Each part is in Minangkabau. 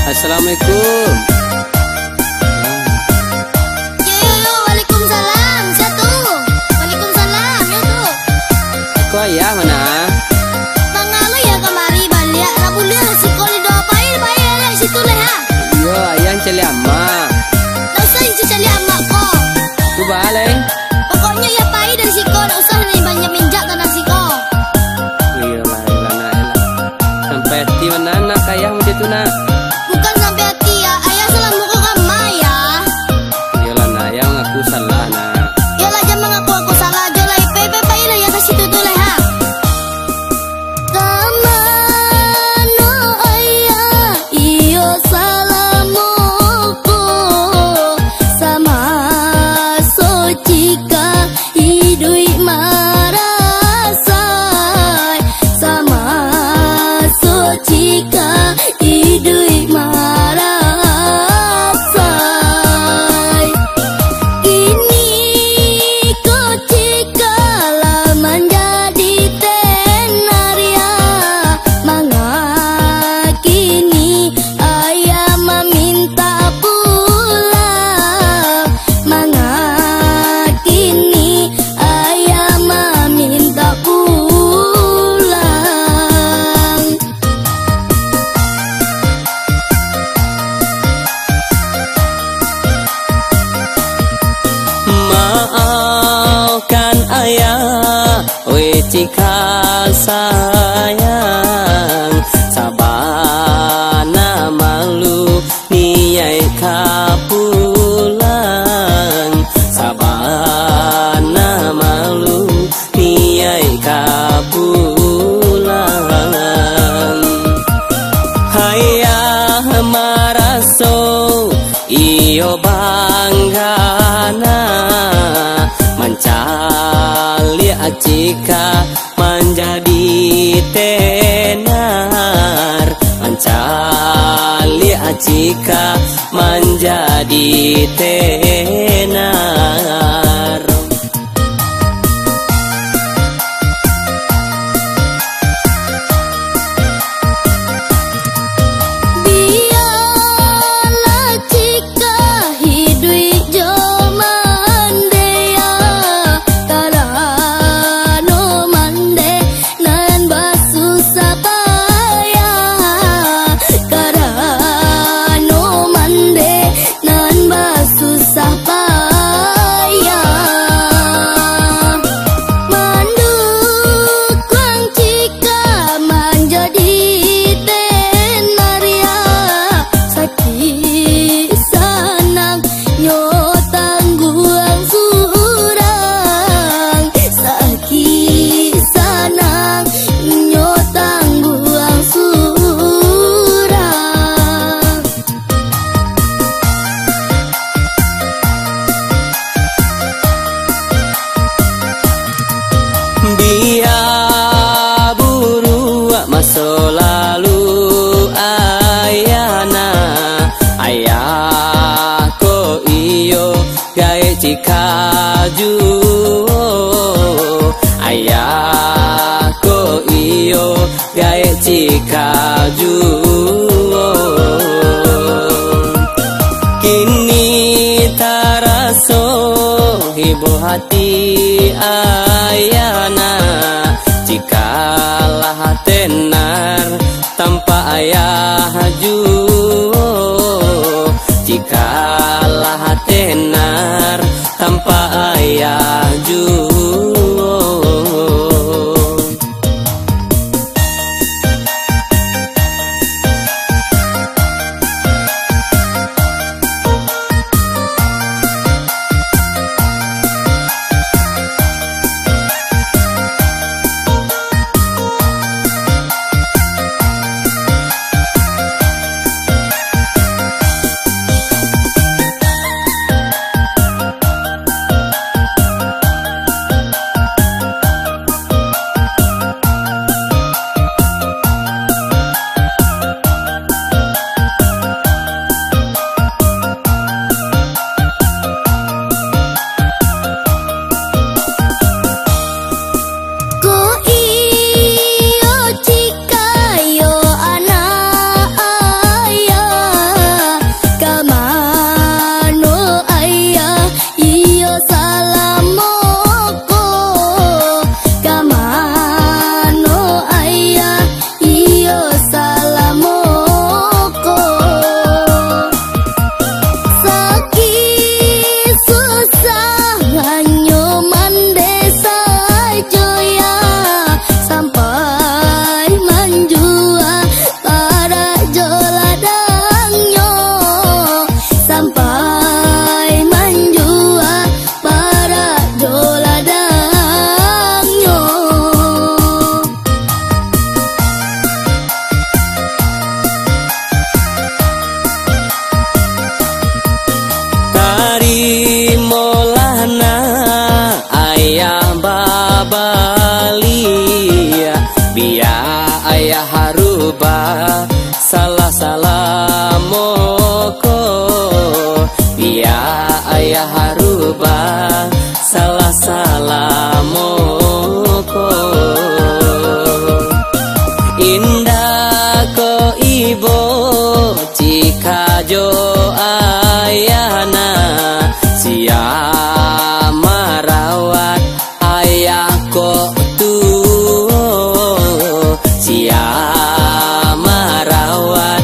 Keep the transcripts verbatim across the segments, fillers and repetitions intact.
Assalamualaikum. Yo, yo, yo, waalaikumsalam. Sia tu? Waalaikumsalam, yo tu. Ko ayah ma? Manga lo ayah kamari baliak, lah buliah lah siko lido, pai, pai, pai, situ lah, ha. Iyo, ayah caliak amak. Ndak usah incu caliak amak ko. Tu baa lai? Pokoknyo ayah pai dari siko, ndak usah lai banyak minjak tanah siko. Iyolah, iyolah, nak, iyolah. Sampai ati bana nak ka ayah macam tu, nak. Bukan sampai ati, ya. Ayah salah muko ka ma, ya. Iyolah, nak, ayah mangaku salah, nak. Iyolah, jan mangaku-ngaku salah, jo lah, pai, pai, pai lah, ya, ka situ tu lah, ha. Ka mano ayah iyo salah muko, samaso cika iduik marasai, samaso cika iduik marasai. Kini ko cika lah manjadi tenar, ya, manga kini ayah maminta pulang, manga kini ayah maminta pulang. Maafkan ayah, weh cika sayang, sabana malu niaik ka pulang, sabana malu niaik ka pulang. Ayah maraso iyo banggana, mancaliak cika manjadi tenar, mancaliak cika manjadi tenar. Bialah cika iduik jo mandeh, karano mandeh nan basusah payah, karano mandeh nan basusah payah. Mandukuang cika manjadi tenar, ya, sakik sanang nyo tangguang surang, sakik sanang nyo tangguang surang. Bia buruak maso lalu ayah na, ayah ko iyo gaek cika juo, ayah ko iyo gaek cika juo. Kini taraso ibo hati ayah na, cikalah tenar tampak ayah juo, cikalah tenar tampak ayah juo. Ayah harubah salah salamo ko, biak ayah harubah salah salamo ko. Indak ko ibo cika jo ayah na sia marawat ayah kok tuo, sia marawat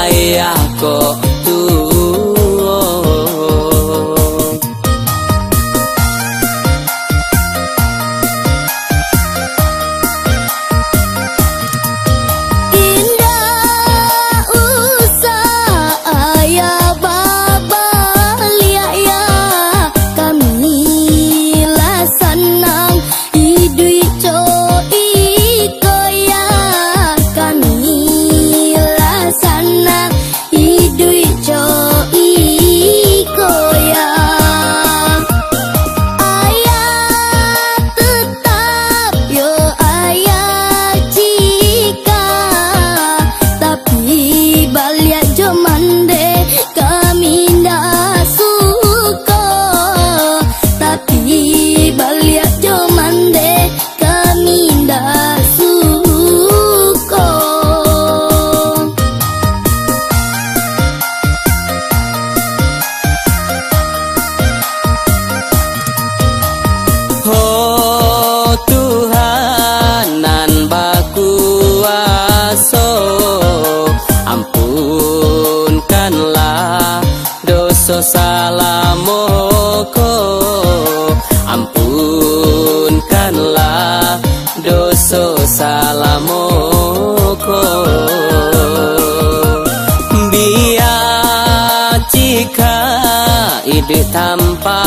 ayah kok tuo. Indak usah ayah babaliak ya, kami lah sanang iduik co iko ya, kami lah sanang iduik co iko ya. Ayah tetap yo ayah cika, tapi baliak jo mande kami ndak suko, tapi baliak jo mande kami ndak suko. Ho Tuhan nan bakuaso, ampunkanlah doso salamo ko, ampunkanlah doso salamo ko. Biak cika iduik tanpa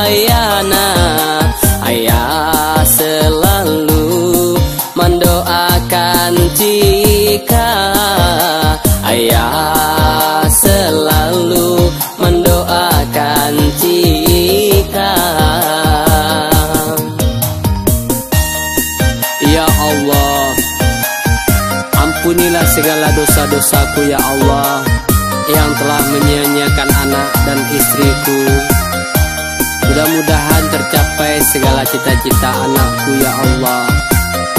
ayah na, ayah salalu mandoakan cika, ayah salalu mandoakan cika. Ya Allah, ampunilah segala dosa-dosaku, ya Allah, yang telah menyia-nyiakan anak dan istriku. Mudah-mudahan tercapai segala cita-cita anakku, ya Allah,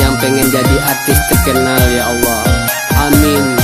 yang pengen jadi artis terkenal, ya Allah. Amin.